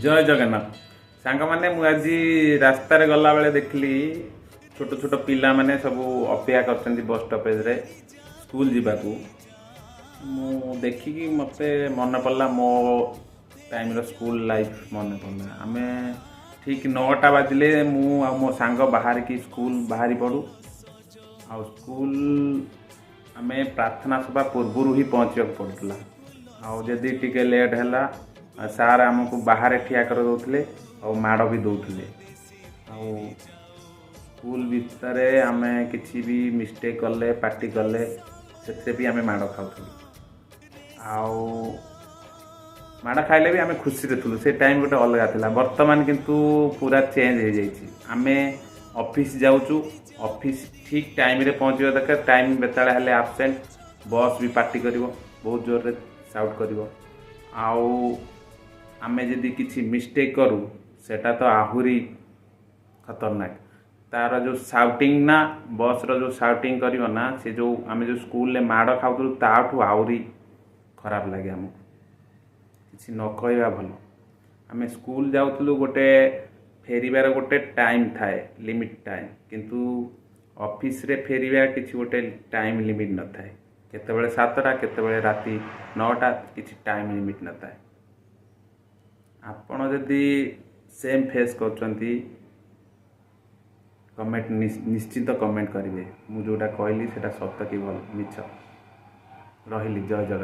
ଜୟ ଜଗନ୍ନାଥ ସାଙ୍ଗମାନେ। ମୁଁ ଆଜି ରାସ୍ତାରେ ଗଲାବେଳେ ଦେଖିଲି, ଛୋଟ ଛୋଟ ପିଲାମାନେ ସବୁ ଅପେକ୍ଷା କରିଛନ୍ତି ବସ୍ ଷ୍ଟପେଜରେ ସ୍କୁଲ ଯିବାକୁ। ମୁଁ ଦେଖିକି ମୋତେ ମନେ ପଡ଼ିଲା, ମୋ ଟାଇମ୍ର ସ୍କୁଲ ଲାଇଫ୍ ମନେ ପଡ଼ିଲା। ଆମେ ଠିକ୍ 9ଟା ବାଜିଲେ ମୁଁ ଆଉ ମୋ ସାଙ୍ଗ ବାହାରିକି ସ୍କୁଲ ବାହାରି ପଡ଼ୁ ଆଉ ସ୍କୁଲ ଆମେ ପ୍ରାର୍ଥନା ସଭା ପୂର୍ବରୁ ହିଁ ପହଞ୍ଚିବାକୁ ପଡ଼ୁଥିଲା। ଆଉ ଯଦି ଟିକେ ଲେଟ୍ ହେଲା, ସାର୍ ଆମକୁ ବାହାରେ ଠିଆ କରିଦେଉଥିଲେ ଆଉ ମାଡ଼ ବି ଦେଉଥିଲେ। ଆଉ ସ୍କୁଲ ଭିତରେ ଆମେ କିଛି ବି ମିଷ୍ଟେକ୍ କଲେ, ପାଟି କଲେ, ସେଥିରେ ବି ଆମେ ମାଡ଼ ଖାଉଥିଲୁ। ଆଉ ମାଡ଼ ଖାଇଲେ ବି ଆମେ ଖୁସିରେ ଥିଲୁ। ସେ ଟାଇମ୍ ଗୋଟେ ଅଲଗା ଥିଲା। ବର୍ତ୍ତମାନ କିନ୍ତୁ ପୁରା ଚେଞ୍ଜ ହେଇଯାଇଛି। ଆମେ ଅଫିସ୍ ଯାଉଛୁ, ଅଫିସ୍ ଠିକ୍ ଟାଇମ୍ରେ ପହଞ୍ଚିବା ଦରକାର। ଟାଇମ୍ ବେତାଳ ହେଲେ ଆବସେଣ୍ଟ, ବସ୍ ବି ପାଟି କରିବ, ବହୁତ ଜୋରରେ ସାଉଟ୍ କରିବ। ଆଉ ଆମେ ଯଦି କିଛି ମିଷ୍ଟେକ୍ କରୁ, ସେଟା ତ ଆହୁରି ଖତରନାକ। ତାର ଯେଉଁ ସାଉଟିଂ ନା, ବସ୍ର ଯେଉଁ ସାଉଟିଂ କରିବ ନା, ସେ ଯେଉଁ ଆମେ ଯେଉଁ ସ୍କୁଲରେ ମାଡ଼ ଖାଉଥିଲୁ, ତାଠୁ ଆହୁରି ଖରାପ ଲାଗେ ଆମକୁ। କିଛି ନ କହିବା ଭଲ। ଆମେ ସ୍କୁଲ ଯାଉଥିଲୁ, ଗୋଟେ ଫେରିବାର ଗୋଟେ ଟାଇମ୍ ଥାଏ, ଲିମିଟ୍ ଟାଇମ୍। କିନ୍ତୁ ଅଫିସରେ ଫେରିବା କିଛି ଗୋଟେ ଟାଇମ୍ ଲିମିଟ୍ ନଥାଏ। କେତେବେଳେ 7ଟା, କେତେବେଳେ ରାତି 9ଟା, କିଛି ଟାଇମ୍ ଲିମିଟ୍ ନଥାଏ। ଆପଣ ଯଦି ସେମ୍ ଫେସ୍ କରୁଛନ୍ତି, କମେଣ୍ଟ ନିଶ୍ଚିତ କମେଣ୍ଟ କରିବେ, ମୁଁ ଯେଉଁଟା କହିଲି ସେଇଟା ସତ କି ଭଲ ମିଛ। ରହିଲି, ଜୟ ଜଗନ୍ନାଥ।